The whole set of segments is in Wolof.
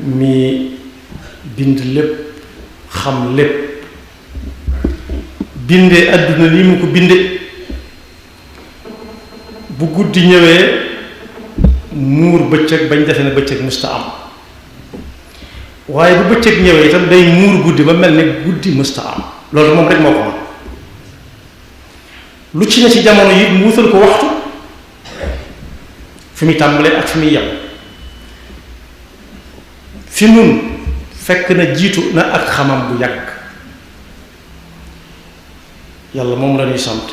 mi bind lépp xam lépp bindee àdduna ni mu ko binde bu guddi ñëwee muur bëccëg bañ defe ne bëccëg musta am waaye bu bëccëg ñëwee itam day muur guddi ba mel ne guddi musta am loolu moom rek moo ko mën lu ci ne ci jamono yi mu wutal ko waxtu fi muy tàmbalee ak fi muy yem fi nun fekk na jiitu na ak xamam bu yàgg yàlla moom la ñuy sant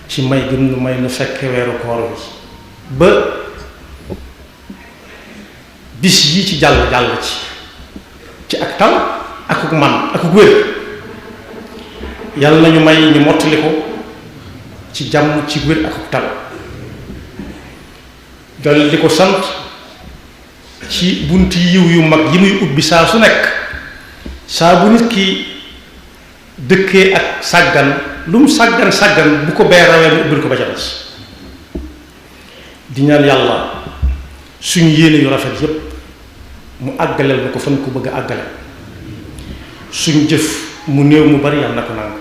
ci may gën nu may nu fekk weeru koor bi ba bis yi ci jàll ci ak tal akuk man akuk wér yàlla nañu may ñu mottali ko ci jàmm ci wér akuk tal dal di ko sant ci bunti yiw yu mag yi muy ubbi saa su nekk saa bu nit ki dëkkee ak sàggan lu mu sàggan bu ko bee rawee mu ubbil ko ba ca des di ñaan yàlla suñu yéene yu rafet yépp mu àggaleel na ko fan ko bëgg a àggale suñu jëf mu néew mu bari yàlla na ko nangu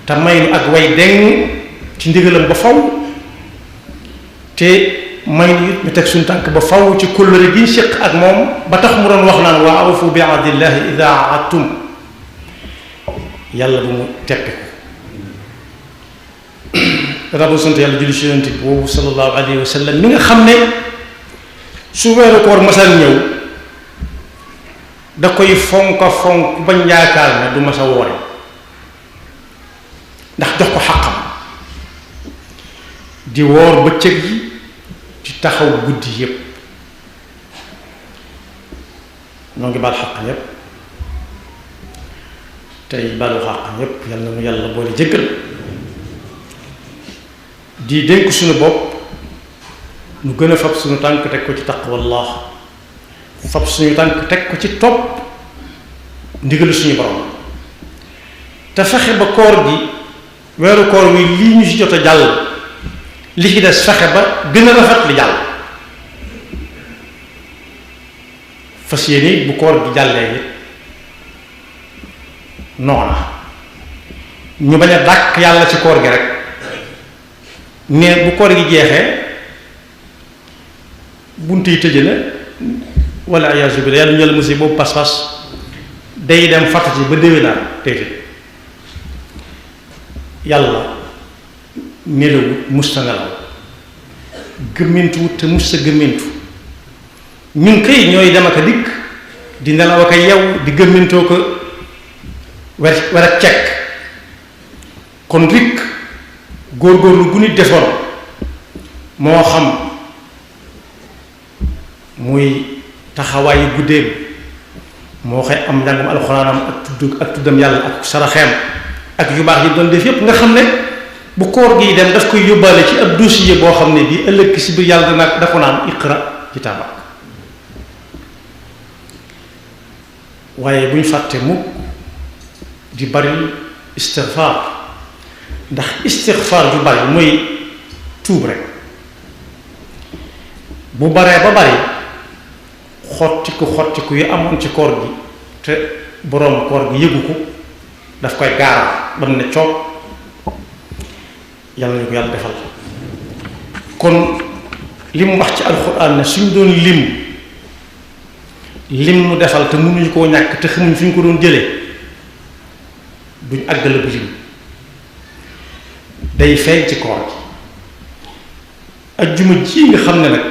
te may nu ak way deng ci ndigalam ba faw te may nu it ñu teg suñu tànk ba faw ci kóllëre gi ñu séq ak moom ba tax mu doon wax naan wa awfu bi ahdillahi ida ahadtum yàlla bu mu teppe ko danaa sant yàlla julli ci yonent bi boobu sallallahu alayhi wa sallam mi nga xam ne su weeru koor masal ñëw da koy fonka fonk bañ yaakaar ne du masa woore ndax jox ko xàqam di woor bëccëg yi di taxaw guddi yépp ñoo ngi baal xàq yépp tey baalu xàq yépp yal na nu yàlla boole jéggal di dénk suñu bopp nu gën a fab suñu tànk teg ko ci taqwallah fab suñu tànk teg ko ci topp ndigalu suñu borom te fexe ba koor gi weeru koor wi lii ñu ci jot a jàll li ci des fexe ba gën a rafet li jàll fas yéene bu koor gi jàllee it noona ñu bañ a dàkk yàlla ci koor gi rek ne bu koor gi jeexee bunt yi tëje na walla iyaazu billaah yàlla ñu yàlla musal boobu pas-pas day dem fàttati ba déwénaan téete yàlla nelawut musta nelaw gëmmintuwut te musta gëmmintu ñun kay ñooy dem ak a dikk di nelaw ak a yew di gëmmintoo ko war a cekk kon rikk góorgóorlu gu nit defoon moo xam muy taxawaayu guddeem moo xëy am njàngum alxuraanam ak tuddam yàlla ak saraxeem ak yu baax yi doon def yépp nga xam ne bu koor gi dem daf koy yóbbaale ci ab dossier boo xam ne bii ëllëg si biir yàlla dana dafa naan iqra kitaabak waaye bu ñu fàtte mukk di bari istigfaar ndax istigfaar ju bari mooy tuub rek bu baree ba bari xottiku yi amoon ci koor gi te boroom koor gi yëgu ko daf koy gaaral ba mu ne coog yàlla nañu ko yàlla defal kon li mu wax ci alxuraan ne suñ doon lim mu defal te mënuñu koo ñàkk te xamuñ fi ñu ko doon jëlee duñ àggale bu lim day feeñ ci koor gi ajjuma ji nga xam ne nag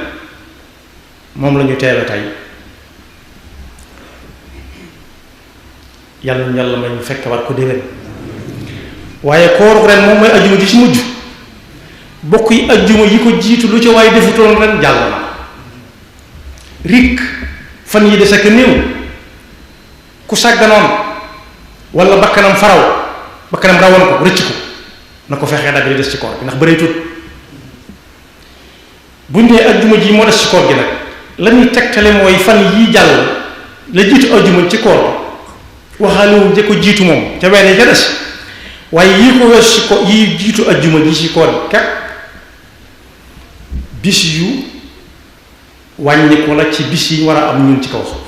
moom la ñu teewe tey yàlla ñu yàlla may ñu fekk war ko déwén waaye kooru ren moom mooy ajjuma ji ci mujj bokk yi ajjuma yi ko jiitu lu ci waaye defutoon ren jàll na rik fan yi des ak néew ku sàgganoon wala bakkanam rawoon ko rëcc ko na ko fexee dagg li des ci koor gi ndax bëree tut buñ dee ajjuma ji moo des ci koor gi nag la ñuy tegtale mooy fan yii jàll la jiitu ajjuma ci koor waxaalewul ja ko jiitu moom ca weer yi ca des waaye yii ko wees ci ko yii jiitu ajjuma ji ci koor gi kat bis yu wàññi ko la ci bis yi war a am ñun ci kaw suuf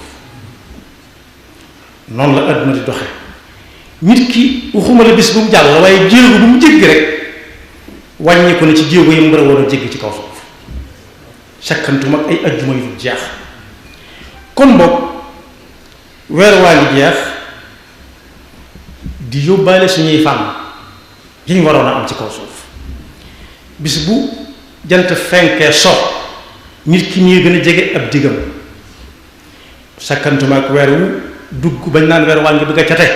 noonu la àdduna di doxe nit ki waxuma la bis bu mu jàll waaye jéego bu mu jéggi rek wàññi ko na ci jéego yi mu war a jéggi ci kaw suuf sakkantuma ak ay ajjuma yu jeex kon boog weer waa ngi jeex di yóbbaale suñuy fànn yi ñu waroon a am ci kaw suuf bis bu jant fenkee so nit ki ñuy gën a jege ab diggam sakkantuma ak weer wu dugg bañ naan weer waa ngi bëgg a cate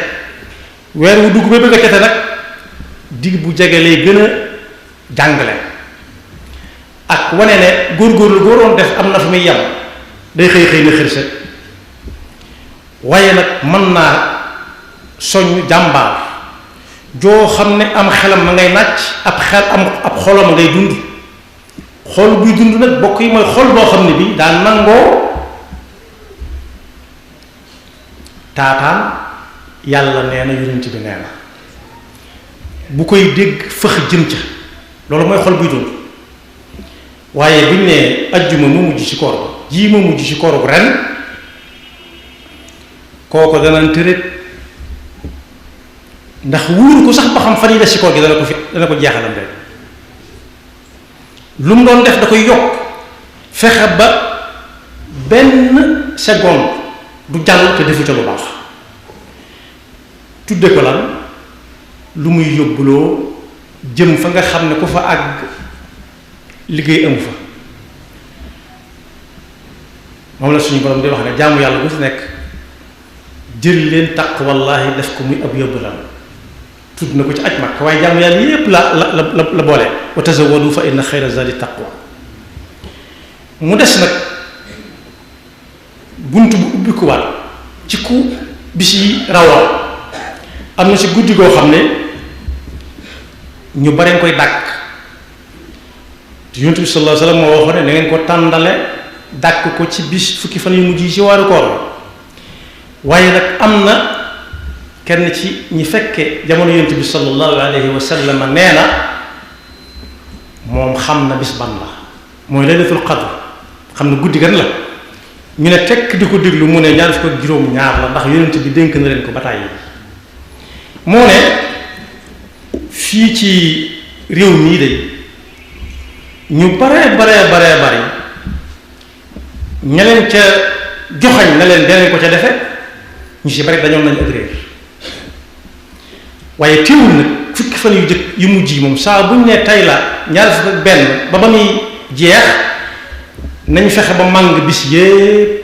weer wu dugg ba bëgg a cate nag digg bu jege lay gën a jàngale ak wane ne góorgóorlu góoroon def am na fu muy yem day xëy na xërset waaye nag mën naa soññ jàmbaar joo xam ne am xelam ma ngay nàcc ab xolam ma ngay dund xol buy dund nag bokk yi mooy xol boo xam ne bi daa nangoo taataan yàlla nee na yonent bi nee na bu koy dégg fëx jëm ca loolu mooy xol buy dund waaye buñ ne ajjuma mu mujj ci koor ji mu mujj ci kooru ren kooko danañ tërét ndax wóoru ko sax ba xam fan yi des ci koor gi dana ko jeexalam rek lu mu doon def da koy yokk fexe ba benn seconde du jàll te defu ca lu baax tudde ko lan lu muy yóbbuloo jëm fa nga xam ne ku fa àgg liggéey amu fa moom la suñu borom di wax ne jaamu yàlla bu ci nekk jël leen taqwallahi def ko muy ab yóbbulam tudd na ko ci aj Makka waaye jaamu yàlla yépp la boole wa tazawwadu fa inna xayra zadi taqwa mu des nag bunt bu ubbi ko waat ci ku bis yi rawal am na ci guddi goo xam ne ñu bare nga koy dàkk Yonent bi sallallahu alayhi wa sallam moo waxoon ne na ngeen ko tàndale dàkk ko ci bis fukki fan yu mujj yi ci waaru koor waaye nag am na kenn ci ñi fekke jamono Yonent bi sallallahu alayhi wa sallam nee na moom xam na bis ban la mooy laylatul qadr xam na guddi gan la ñu ne tekk di ko déglu mu ne ñaar fukk ak juróom ñaar la ndax Yonent bi dénk na leen ko ba tàyyi moo ne fii ci réew mii de ñu bare ña leen ca joxañ na leen deneen ko ca defe ñu si bari dañoon nañu ak réer waaye teewul nag fukki fan yu jëkk yu mujj yi moom saa buñ ne tey la ñaar fukk ak benn ba muy jeex nañ fexe ba màng bis yépp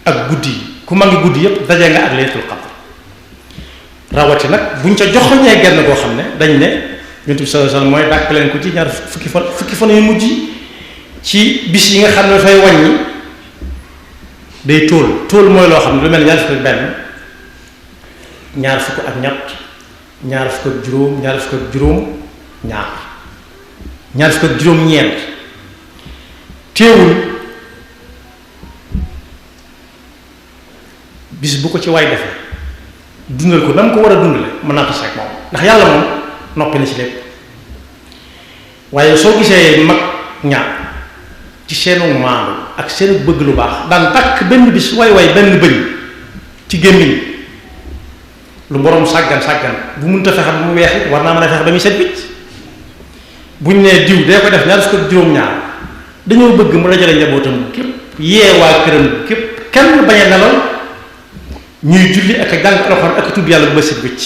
ak guddi yi ku màng guddi yépp daje nga ak laylatul qadr rawati nag buñ ca joxoñee genn koo xam ne dañ ne Yonent bi sallallahu alayhi wasallam mooy dàkk leen ko ci ñaar fukki fan yu mujj ci bis yi nga xam ne dafay wàññi day tóol mooy loo xam ne lu mel ñaar fukk ak benn ñaar fukk ak ñett ñaar fukk ak juróom ñaar fukk ak juróom ñaar fukk ak juróom ñeent teewul bis bu ko ci waay defee dundal ko dama ko war a dundale mën naa tas rek moom ndax yàlla moom noppi na ci lépp waaye soo gisee mag ñaar ci seenu maandu ak seenu bëgg lu baax daan takk benn bis way benn bëñ ci gémmiñ lu borom sàggan bu mënta fexe ba mu weex it war naa mën a fexe ba muy set wicc buñ nee diw dee ko def ñaar fukk ak juróom-ñaar dañoo bëgg mu dajale njabootam képp yee waa këram képp kenn bañ a nelaw ñuy julli ak a jàng alxuraan ak a tudd yàlla bu ba set wicc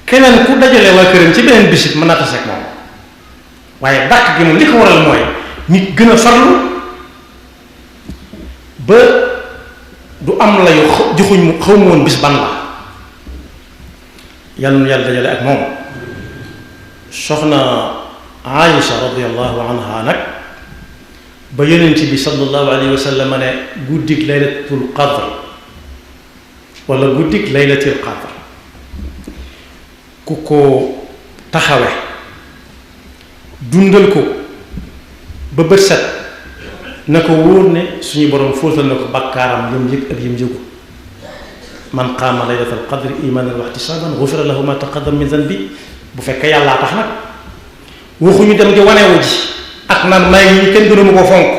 keneen ku dajale waa këram ci beneen bisit mën naa tase ak moom waaye dàq gi moom li ko waral mooy nit gën a farlu ba du am la yu joxuñ xaw ma woon bis ban la yàlla nu yàlla dajale ak moom soxna Aïcha radiyallahu anha nag ba yonent bi sallallahu alayhi wa sallam ne guddik laylatul qadr wala guddik laylatul qadr ku ko taxawe dundal ko ba bët set na ko wóor ne suñu borom fóotal na ko bakkaaram yëm yëg ak yëm yëgu man qaama laylatal qadri imanan wa ihtisaban ghufira lahu ma taqaddama min dhanbi bu fekkee yàllaa tax nag waxuñu dem di wanewu ji ak naan may ñi kenn gënu ma ko fonk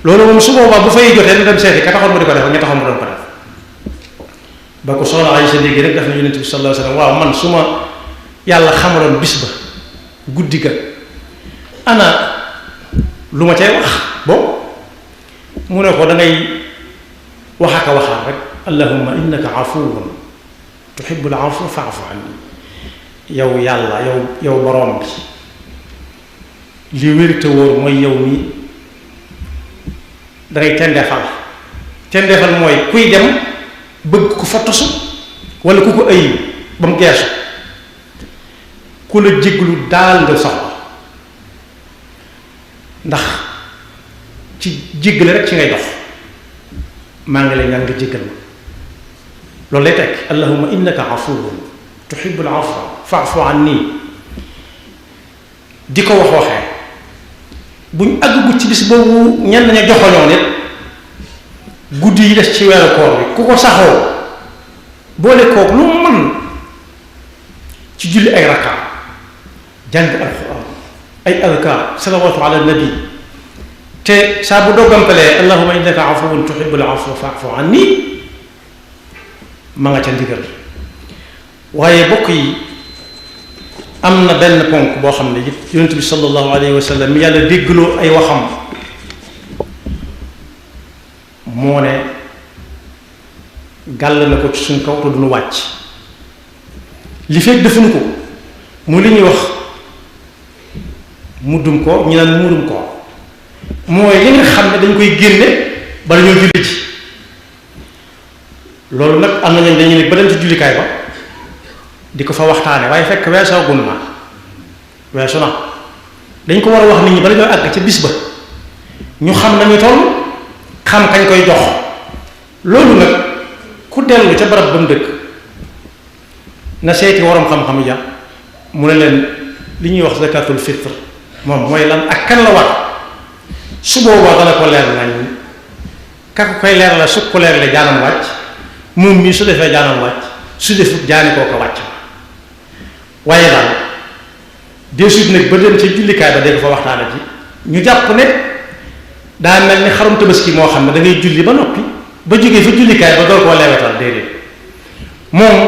loolu moom su boobaa bu fay jotee na dem seeti ka taxoon mu di ko def ña taxoon mu doon ko def ba ko soxna Aysa dégg rek daf na yonent bi sallallahu alayhi wasallam waaw man su ma yàlla xamaloon bis ba guddi ga ana lu ma cay wax boobu mu ne ko da ngay wax ak a waxaat rek allahumma innaka afuwun tuhibbul afwa fa'fu anni yow yàlla yow borom bi li wér te wóor mooy yow mi dangay tendeefal mooy kuy dem bëgg ku fa tosu wala ku ko ayib ba mu geesu ku la jéglu daal nga soxla ndax ci jéggale rek ci ngay dox maa ngi lay ñaan nga jéggal ma loolu lay tekk allahumma innaka afuwun tuhibbul afwa fa'fu anni di ko waxee buñ àggu ci bis boobu ñenn ña joxoñoo nit guddi yi des ci weeru koor bi ku ko saxoo boole kook lu mu mën ci julli ay rakka jàng alquran ay adkaar salawaatu ala nabi te saa bu doggampalee allahumma innaka afuwun tuhibbul afwa fa'fu anni ma nga ca ndigal waaye bokk yi am na benn ponk boo xam ne it yonent bi sallallahu alayhi wa sallam mi yàlla déggloo ay waxam moo ne gàll na ko ci suñ kaw te duñu wàcc li fekk defuñu ko mu li ñuy wax muddum ko ñu naan muurum ko mooy li nga xam ne dañ koy génne bala ñoo julli ci loolu nag am na ñooñ dañuy ne ba dem ci jullikaay ba di ko fa waxtaane waaye fekk weesoo gun na weesu na dañ ko war a wax nit ñi bala ñoo àgg ca bis ba ñu xam nañu toll xam kañ koy jox loolu nag ku dellu ca barab ba mu dëkk na seeti waroom xam-xam ya mu ne leen li ñuy wax zakatul fitr moom mooy lan ak kan la war su boobaa dana ko leer nañ ka ko koy leer la su ko leer la jaanam wàcc moom mii su defee jaanam wàcc su defut jaani koo ko wàcc waaye daal deesut nag ba dem ca jullikaay ba dégg fa waxtaana ji ñu jàpp ne daa mel ni xarum tabaski moo xam ne da ngay julli ba noppi ba jógee fa jullikaay ba door koo leewetal déedéet moom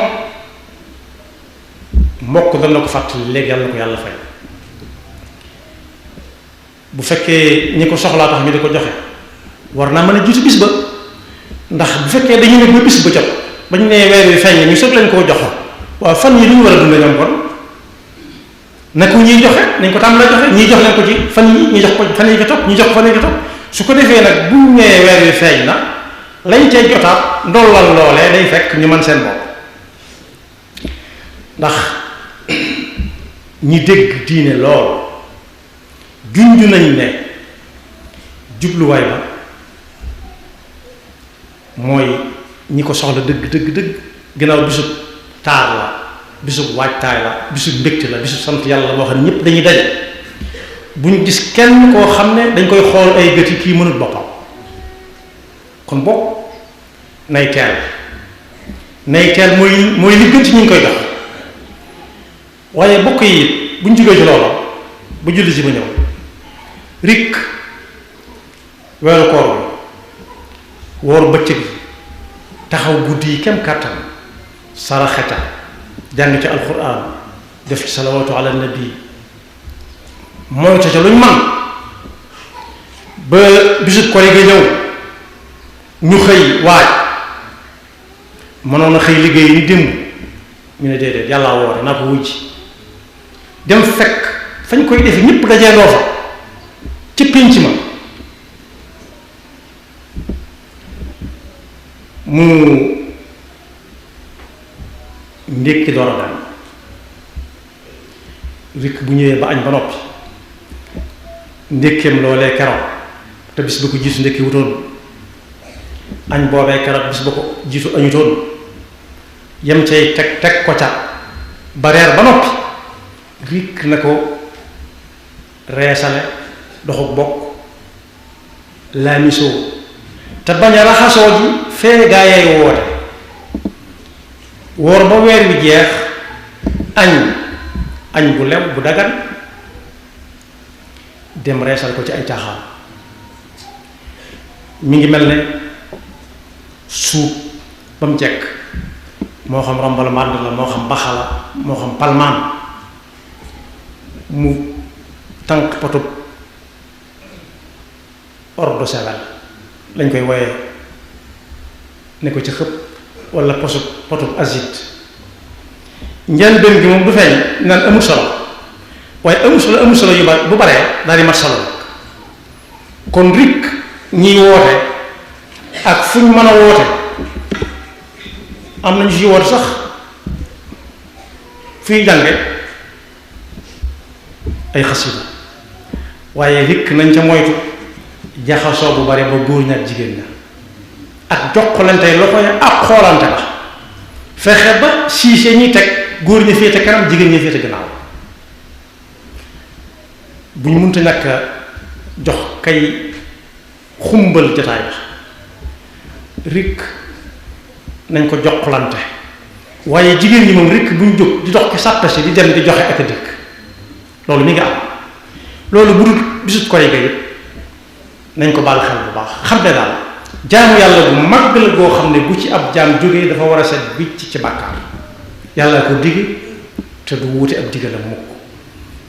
mbokk dana ko fàttali léegi yàlla na ko yàlla fay bu fekkee ñi ko soxlaa tax ñu di ko joxe war naa mën a jiitu bis ba ndax bu fekkee dañu ne ba bis ba jot ba ñu nee weer wi feeñ ñu soog lañ koo jox waaw fan yi lu ñu war a dund ñoom kon na ko ñuy joxe nañ ko tàmm la joxe ñuy jox leen ko ci fan yi ñu jox ko fan yi ko topp ñu jox ko fan yi ko topp su ko defee nag bu nee weer wi feeñ na lañ cee jotaat ndollal loolee day fekk ñu mën seen bopp ndax ñi dégg diine lool junj nañ ne jubluwaay ba mooy ñi ko soxla dëgg gannaaw bisub taar la bisub waajtaay la bisub mbégte la bisub sant yàlla boo xam ne ñëpp dañuy daje bu ñu gis kenn koo xam ne dañ koy xool ay gët yi kii mënul boppam kon bokk nay teel mooy li gën ci ñu ngi koy jox waaye bokk yi bu ñu jógee ci loola bu julli si ba ñëw rik weeru koor bi woor bëccëg taxaw guddi yi kem kàttan saraxeta jàng ci alquran def ci salawaatu ala nabi mooy ca luñ man ba bisub koor yi nga ñëw ñu xëy waaj mënoon a xëy liggéey ni démb ñu ne déedéet yàllaa woote naa ko wujj dem fekk fañ koy defe ñëpp dajee loo fa ci pénc ma mu ndékki door a dem rikk bu ñëwee ba añ ba noppi ndékkeem loolee keroog te bis ba ko jiitu ndékki wutoon añ boobee keroog bis ba ko jiitu añutoon yem cay teg ko ca ba reer ba noppi rikk na ko reesale doxu bokk laamisoo te bañ a raxasoo ji fee gaa yay woote woor ba weer wi jeex añ bu lew bu dagan dem reesal ko ci ay caaxaan mi ngi mel ne suub ba mu jekk moo xam rombal màdd la moo xam baxa la moo xam palmaan mu tànk potub eau de Javel lañ koy woyee ne ko ci xëpp wala potub azit njëlbéen gi moom du feeñ naan amul solo waaye amul solo yu bu baree daal di mat solo kon rik ñiy woote ak fu ñu mën a woote am nañu ci woote sax fuy jànge ay xasida waaye rik nañ ca moytu jaxasoo bu bare ba góor ña ak jigéen ña ak jokkalante loxo ya ak xoolante la fexe ba siise ñuy teg góor ñi féete kanam jigéen ñi féete gannaaw bu ñu mënta ñàkk jox kay xumbal jotaay ba rik nañ ko jokkalante waaye jigéen ñi moom rik bu ñu jóg di dox ci sàppe si di dem di joxe ak a dikk loolu mi ngi am loolu bu dul bisut koy ga yëpp nañ ko baal xel bu baax xam ne daal jaamu yàlla bu mag la goo xam ne bu ci ab jaam jógee dafa war a set bicc ci bàkkaar yàlla ko digg te du wuute ab diggalam mukk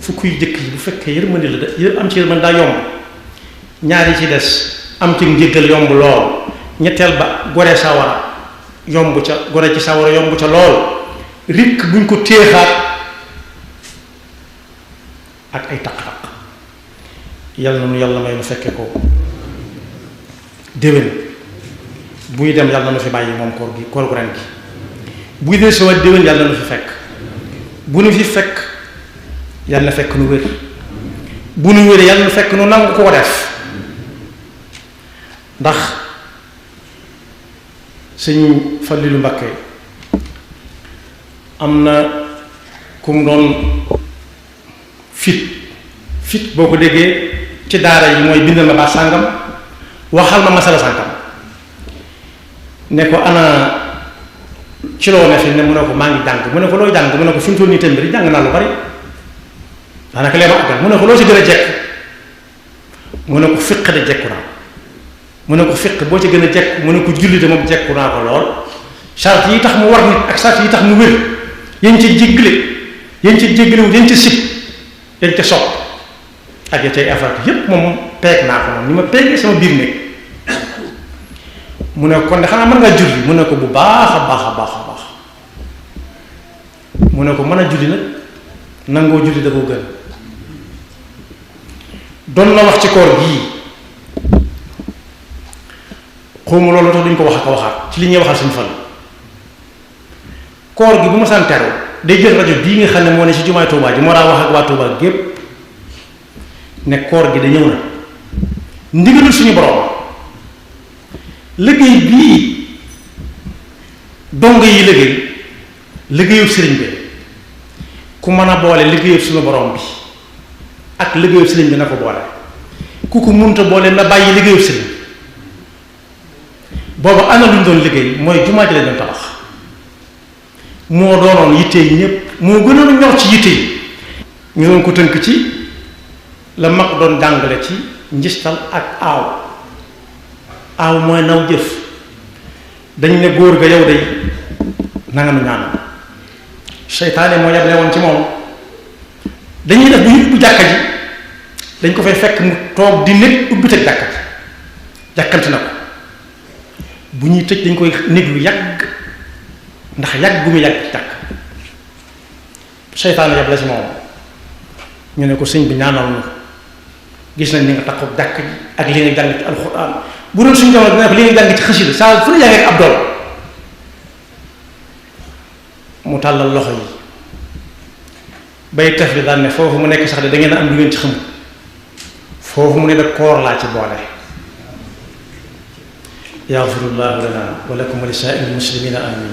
fukk yu jëkk yi bu fekkee yërmande la da am ci yërmande daa yomb ñaari ci des am ci njéggal yomb lool ñetteel ba gore sawara yomb ca gore ci sawara yomb ca lool rikk buñ ko téexaat ak ay taq-taq yàlla na nu yàlla may nu fekke ko déwén buy dem yàlla na nu fi bàyyi moom koor gu ren gi buy dee sama déwén yàlla na nu fi fekk bu nu fi fekk yàlla na fekk nu wér bu nu wéree yàlla na fekk nu nangu koo def ndax sëñ Fallilu Mbakke am na kum doon fit boo ko déggee ci daara yi mooy bindal ma baa sàngam waxal ma masala sàngam ne ko ana ci loo ne fi ne mu ne ko maa ngi jàng mu ne ko looy jàng mu ne ko fi mu toll nii tamit jàng naa lu bari daanaka lee ma àggal mu ne ko loo ci gën a jekk mu ne ko fiq de jekku naa mu ne ko fiq boo ci gën a jekk mu ne ko julli de moom jekku naa ko lool charte yi tax mu war nit ak charte yi tax mu wér yéen ci jéggale yéen ci jéggalewut yéen ci sib yéen ci sopp ak ya cay affaire yépp moom peeg naa ko moom ni ma peegee sama biir néeg mu ne kon de xanaa mën ngaa julli mu ne ko bu baax a baax a baax a baax mu ne ko mën a julli nag nangoo julli da ko gën doon na wax ci koor gii xawma loolu tax duñ ko wax ak waxaat ci li ñuy waxal suñu fan koor gi bu ma san teru day jël rajo bii nga xam ne moo ne ci jumaay Tuubaa ji moo daa wax ak waa Tuubaa gépp ne koor gi da ñëw na ndigalul suñu borom liggéey bii dong yi liggéeyul sëriñ bi ku mën a boole liggéeyul suñu borom bi ak liggéeyul sëriñ bi na ko boole ku ko munta boole na bàyyi liggéeyul sëriñ boobu ana lu ñu doon liggéey mooy jumaa ji lañ doon tabax moo doonoon yitte yi ñëpp moo gënoon ñor ci yitte yi ñu doon ko tënk ci la mag doon jàngale ci njistal ak aaw mooy naw jëf dañ ne góor ga yow day nanga nu ñaan seytaane moo yable woon ci moom dañuy def bu ñu ubbi jàkka ji dañ ko fay fekk mu toog di nekk ubbi tëj jàkka ji jàkkante na ko bu ñuy tëj dañ koy néeg lu yàgg ndax yàgg gu mu yàgg ci jàkk seytaane yable ci moom ñu ne ko sëñ bi ñaanal na gis nañ ni nga takkook jàkk ji ak li nga jàng ci alxuraan bu doon suñu jamono dina ko li nga jàng ci xasida saa fu la jàngee ab dool mu tàllal loxo yi bay tef li daan ne foofu mu nekk sax de da ngeen am lu ngeen ci xamul foofu mu ne da koor laa ci boole yaxfirullahu lana wa lakum wa li saa'iril muslimina amin